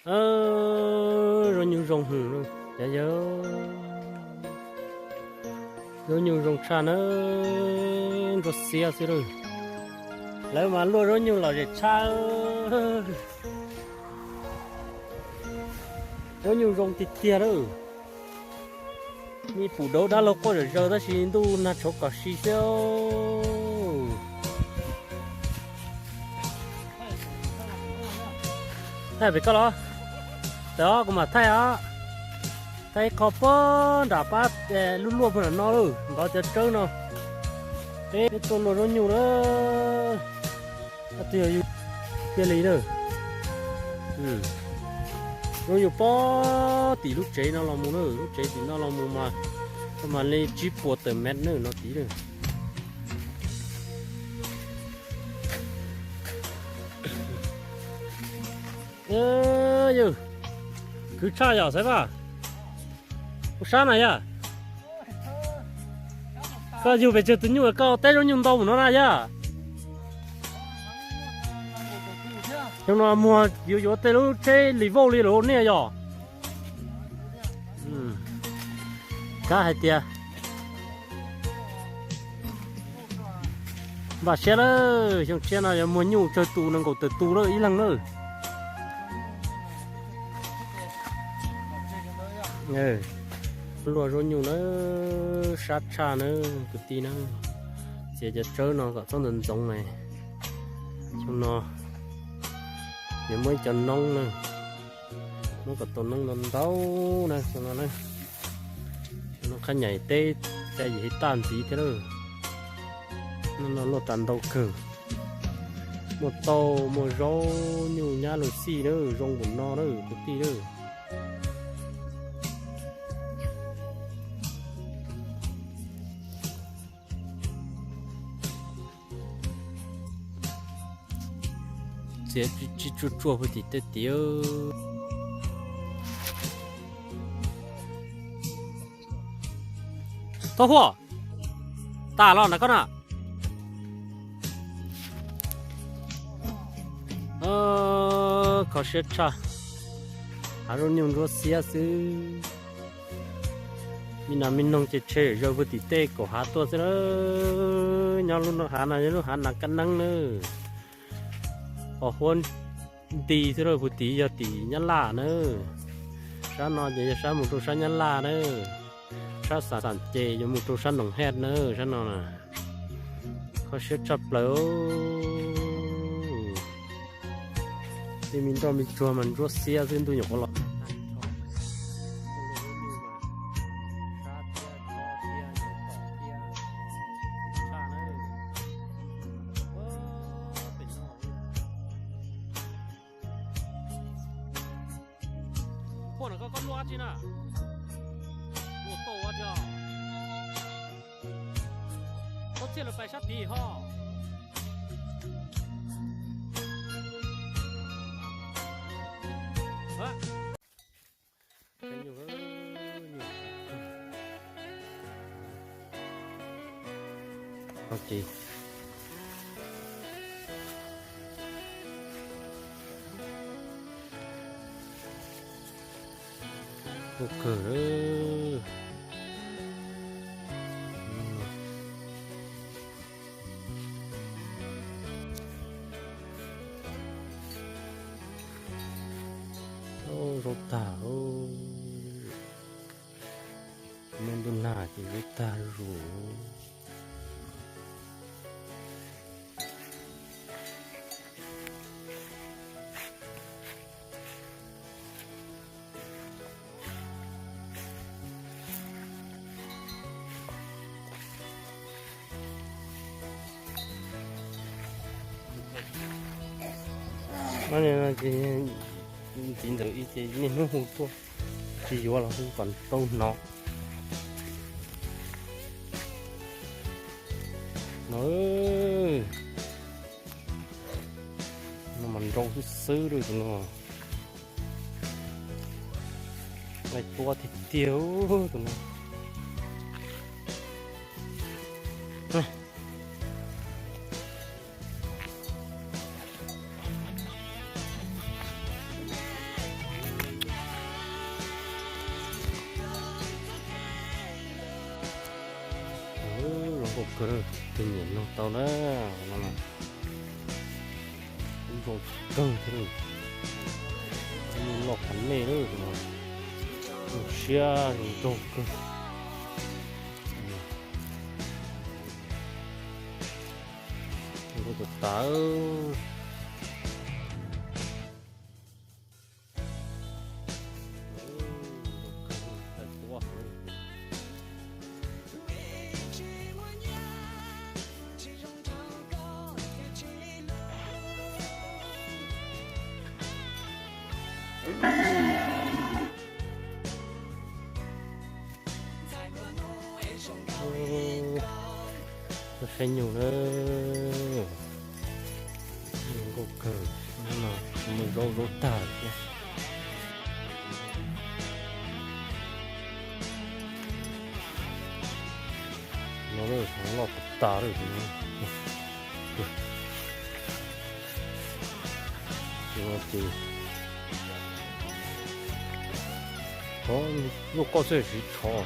Zaub nyuj zoo hwm, yog yog zaub nyuj zoo tshaj na, ntsuab xiab xwb lawm. Lawv mas luaj zaub nyuj lom zem tshaj. Zaub nyuj zoo tiag tiag lawm. Nij pum dauv dab laug quaj zom zaws tab sis ntuj nag tshauv kom si xwb. Thaij pem koj los, tawm os kuv mam thaij os. Thaij ib qho puag nram pab luaj luaj puag nram no lawm, ntov cov tsawb no. Peb tuaj luaj zaub nyuj lawm. Cia li na. Zaub nyuj pob tim lub tsev no los mus na, lub tsev tim no los mus mas, mas li tsib puas tawm mev na no tid na. Yawg, khwv tshaj yom Xaiv Vaj. Ua sab na yog. Koj yug pes tsawg tus nyuj koj teb zaub nyuj ntau mus no na yog. Xyoo no muag yuav yuav tej lub tsheb li vauj li lawm nej yog. Kav hais tias npaj siab lawm, xyoo tshiab no yuav muag nyuj tsawg tus nees nkaum tawm tus lawm ib leeg lawm. Luaj zaub nyuj na, sab tshaj na, kwv tij na. Txiav cov tsawb no kom txhob ntxoov ntxoov na. Xyoo no yuav muab ib co noob na, muab kom tau noob ntau ntau na, xyoo no na. Xyoo no khab nyaim teb ca yim hais tag ntxiv thiab lawm. Hnub no luaj tas ntau kawg. Muaj tauj muaj zaub nyuj nyab luj xij na, zoo npaum no na kwv tij na. Txiav tsis tsuaj tsuaj puag tim tej tid. Tau huaj, tas los ntawm koj na. Kho siab tshaj, hav zoov nyuj ntsuab xiab xwb. Me nas me noog ces tshe zaws puag tim tej kaum hav tuaj xwb na. Nyob lub hav no yog lub hav nas kab neeb na. Pos huab nti xwb na, puag tid yog tim Nyab Laj na. Sab no ces yog sab mus rau sab Nyab Laj na. Sab Xam Xam ces yuav mus rau sab Noom Hej na, sab no na. Kho siab tshaj plaws. Tej me nroj me tsuag mas ntsuab xiab xwb, ntuj nyuam qhuav los. Poj no koj, koj luaj dab tsi na? Luaj tauj dab tsi os? Koj txiaj lawv pais sab tid ho. Ua kawg. Zoo tag. Muaj ntuj nag ces zoo tag zuj zus. Ces ntxiv ntawd ib ce niaj hnub hu tuaj, tsis yuav los hu kom tau hnov. No, no mas nrau xwb xwb li tus no. Nqaij tuab tiag tiag tus no. Tus kawg, tus nyiam nug tau na, no na. Ub, zoo kawg thiab, ub, loj qhov nej lawm no, zoo siab zoo nraug kawg. Zoo tas tas. Saib nyuj na, nkauj kawg, mus zaub zaub tag lawm thiab. No loj tas tas lawm. Ces tsov, lub koj xwb siv tsov.